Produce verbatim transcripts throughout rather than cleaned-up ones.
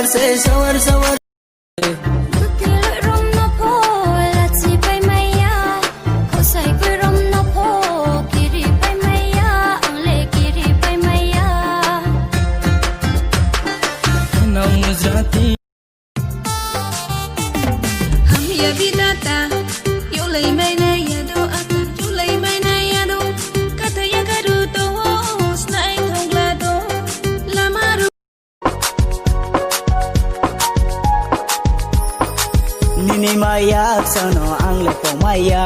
Say sawar sawar. Kwtwirok romno pho lachi pai maya, khosai kwrwi romno pho kiri pai maya, ang le kiri pai maya. Nang mujati. Hamya bidata, yolai mai na yado ata, yolai mai na yado, kata yagaru to, snai thongla do, lama ru. Nini maya sano ang le pong maya.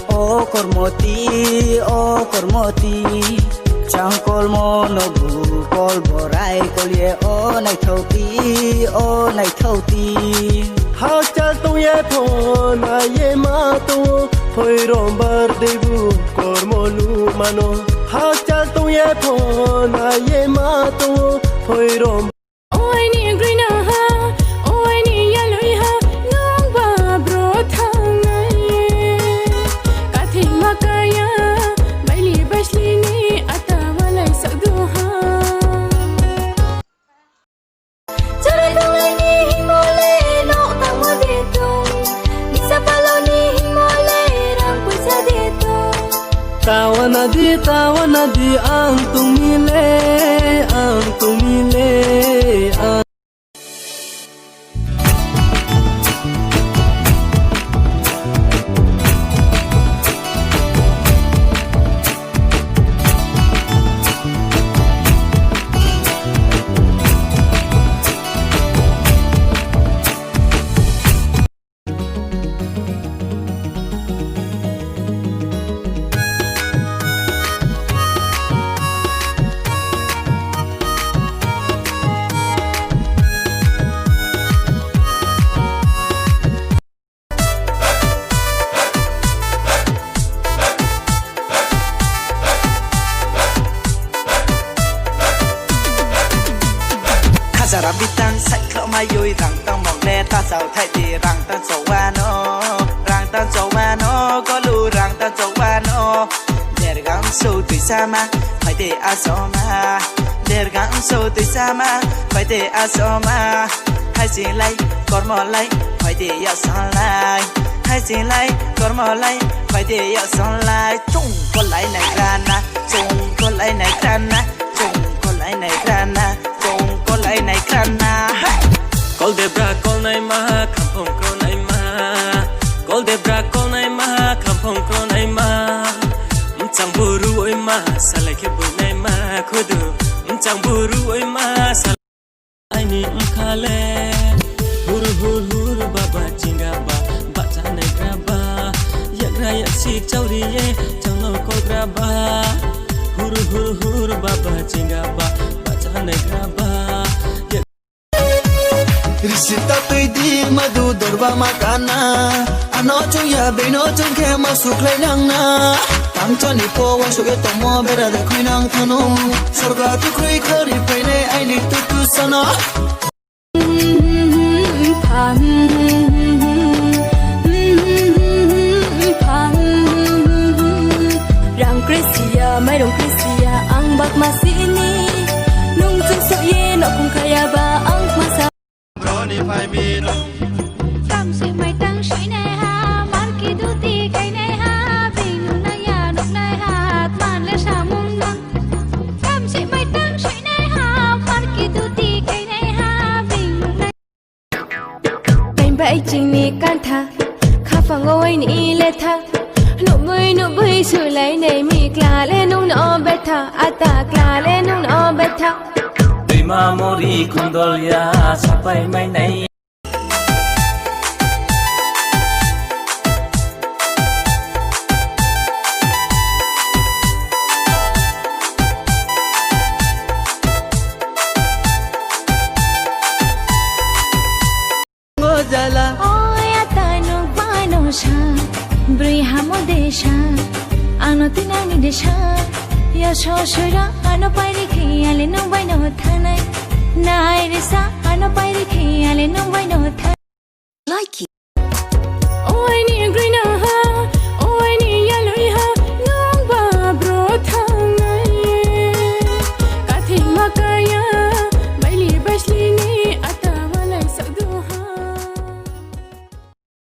O kormoti, o kormoti. Chang kolmo nogu kol borai kol ye o naithokti, o naithokti. Hakchal tong ye pho na ye ma tongo, hoi rombar debu kormo lu mano. Hakchal tong ye pho na ye ma tongo, hoi rom. O aini grina ha, o aini yaloi ha, nung ba bro thangnai. Kathi makaya, baili baisli ni ata walai sakdu ha. Chara dungai ni himole no tamo de tung, bisa palo ni himole rang puisa de tung. Tawana di, tawana di, ang tungile, ang tungile, ang. Khajara bitang saikhloma yui rang tangmong le tasao thaidi rang tang chowano, rang tang chowano, golu rang tang chowano. Dergang so tuisama, phaide asoma. Dergang so tuisama, phaide asoma. Haisinglai, kormolai, phaide yasanglai. Haisinglai, kormolai, phaide yasanglai. Chungkolai nai rana, chungkolai nai rana, chungkolai nai rana, chungkolai nai rana. Kol debra kol nai ma, khampong kol nai ma. Kol debra kol nai ma, khampong kol nai ma. Mchang buru oi ma, salai khe bui nai ma, khudu. Mchang buru oi ma, salai. Aini mkhale. Hur hur hur baba chinga ba, bacha nai gra ba. Yagra yaksi chauri ye, changno kogra ba. Hur hur hur baba chinga ba, bacha nai gra ba. Risi tatwi di madu dorba ma kana. Ano chungya beino chungkhe ma suklai nangna. Tamchani po wansukhe tomo bera de khuinang thano. Sorga tukrui khari phainai aini tutu sano. Rang krisiya, mairung krisiya, ang bak masini. Nung chuk sok ye nok khung khaya ba ang masa. Roni phai mi rong. Tang si mai tang si nai ha, marki duti kai nai ha, binu nai ya nok nai ha, man le samung nang. Tang si mai tang si nai ha, marki duti kai nai ha, binu nai. Tei bai chini kantha, khapang o waini letha. Nubui nubui sulai nei mi klale nung no betha, ata klale nung no betha. Twima mori kondol ya sapai mai nai. Jala. Oya tanu bano sa, bri hamo desa, ano tinani desa, ya sosura, ano pairi khi, ale nung bai no thanai, nai risa, ano pairi khi, ale nung bai no